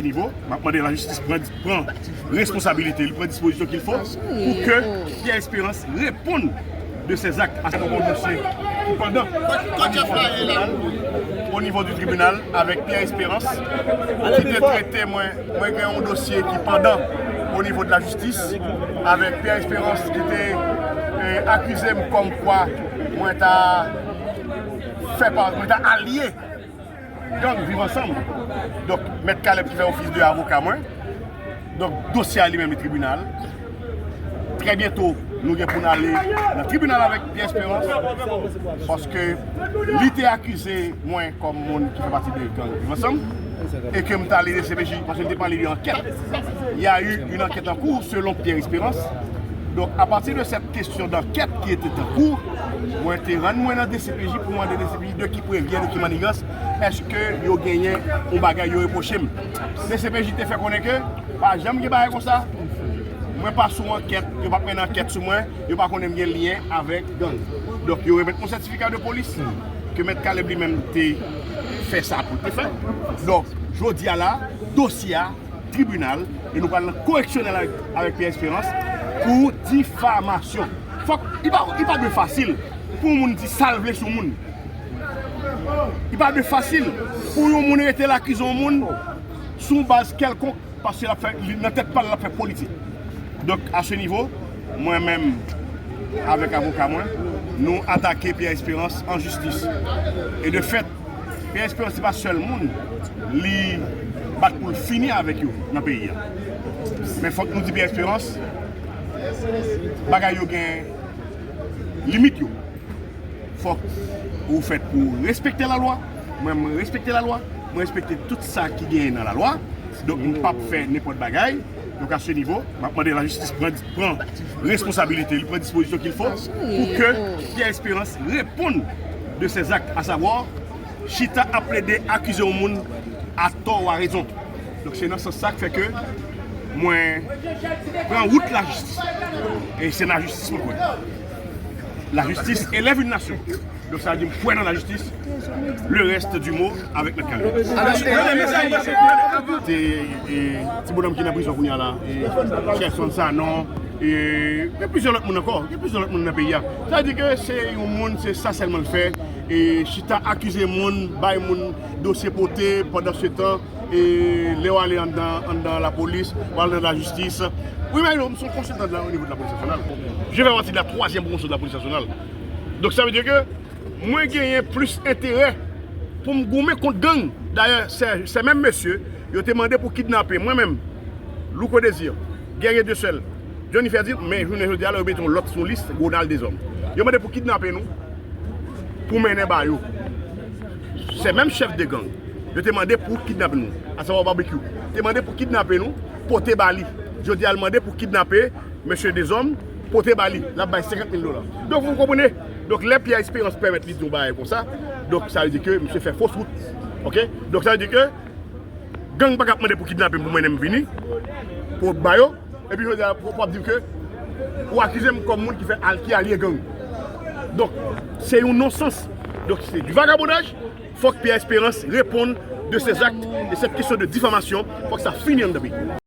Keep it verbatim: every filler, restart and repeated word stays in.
nivo, m ap mande lajistis pran, pran responsabilite li, pran dispozisyon qu'il faut pou ke Pierre Espérance réponde de ses actes. Ase yon dosye ki pandan o nivo di tribinal avèk Pierre Espérance ki te trete mwen, mwen gen yon dosye ki pandan o nivo de lajistis avèk Pierre Espérance ki te eh, akize m kòm kwa mwen ta fè pa, mwen ta alye gang Viv Ansanm. Donk, Mèt Caleb ki fè ofis de avoka mwen. Donk, dosye a li menm li tribinal. Trè byento, nou gen pou n ale nan tribinal avèk Pierre Espérance. Paske li te akize mwen kòm moun ki fè pati de gang Viv Ansanm. E ke m t ale D C P J, paske li te pale de ankèt. Il y a eu une enquête en cours selon Pierre Espérance. Donk, apati de sèt kesyon dankèt ki ete an kou, mwen te rann mwen nan D C P J pou mande D C P J de ki prevyen, de ki manigans, èske yo genyen yon bagay yo repwoche m. D C P J te fè konnen ke pa janm gen bagay konsa. Mwen pa sou ankèt, yo p ap mennen ankèt sou mwen, yo pa konnen m gen lyen avèk gang. Donk, yo remèt mwen sètifika de polis ke Mèt Caleb li menm te fè sa pou l te fè. Donk, jodi a la, dosye a tribinal e nou pral nan koreksyonèl avèk, avèk Pierre Espérance pou difamasyon. Fòk, li pa, li pa dwe fasil pou yon moun di sa l vle sou moun. Li pa dwe fasil pou yon moun rete l akize yon moun sou yon baz kèlkonk paske l ap fè, li, nan tèt pa l, l ap fè politik. Donk, a se nivo, mwen menm, avèk avoka mwen, nou atake Pierre Espérance an jistis. E de fèt, Pierre Espérance se pa sèl moun li bat pou l fini avèk yo nan peyi a. Men fòk nou di Pierre Espérance, bagay yo gen limit yo. Fòk ou fèt pou respekte lalwa. Mwen, mwen respekte lalwa. Mwen respekte tout sa ki genyen nan lalwa. Donk, m p ap fè nenpòt bagay. Donk, a se nivo, m ap mande lajistis pran, pran responsabilite li, pran dispozisyon qu'il faut pou ke Pierre Espérance réponde de ses actes, à savoir, chita ap plede akize yon moun a tò ou a rezon. Donk, se nan sans sa k fè ke mwen pran wout lajistis. E se nan lajistis mwen kwè. La justice élève une nation. Donk, sa vle di m kwè nan lajistis. Le reste du mot avèk Mèt Caleb. Te, e, ti bonòm ki nan prizon kounye a la, e, Sherson Sanon, e, gen plizyè lòt moun ankò, gen plizyè lòt moun nan peyi a. Sa vle di ke se yon moun, se sa sèlman l fè, e, chita akize moun, bay moun dosye pote, pandan se tan, e, lè w ale anndan, anndan lapolis, w al nan lajistis. Ou imajine w, m se yon konsiltan o nivo de lapolis nasyonal. Je fais partie de la troisième branche de la police nationale. Donk, sa vle di ke mwen genyen plis enterè pou m goumen kont gang. Dayè, se, se menm mesye, yo te mande pou kidnape mwen menm, Louko Désir, Guerrier Desseul, Johnny Ferdinand, men jounen jodi a la, yo mete yon lòt sou lis, Ronald Deshommes. Yo mande pou kidnape nou, pou mennen ba yo. Se menm chèf de gang, yo te mande pou kidnape nou, asavwa Barbecue, te mande pou kidnape nou, pote ba li. Jodi a, l mande pou kidnape mesye Deshommes, pote ba li, l ap bay senkant mil dola. Donk, vous comprenez? Donk, lè Pierre Espérance pèmèt li di yon bagay konsa, donk, sa vle di ke misye fè fos wout. Oke? Donk, sa vle di ke gang pa ka ap mande pou kidnape m, pou mennen m vini, pou ba yo, epi jodi a, pou, pou ap di m ke ou akize m kòm moun ki fè al-, ki alye gang. Donk, se yon nonsans. Donk, se du vagabondage. Fòk Pierre Espérance réponde de ses actes, de cette question de diffamation. Fòk sa fini anndan peyi.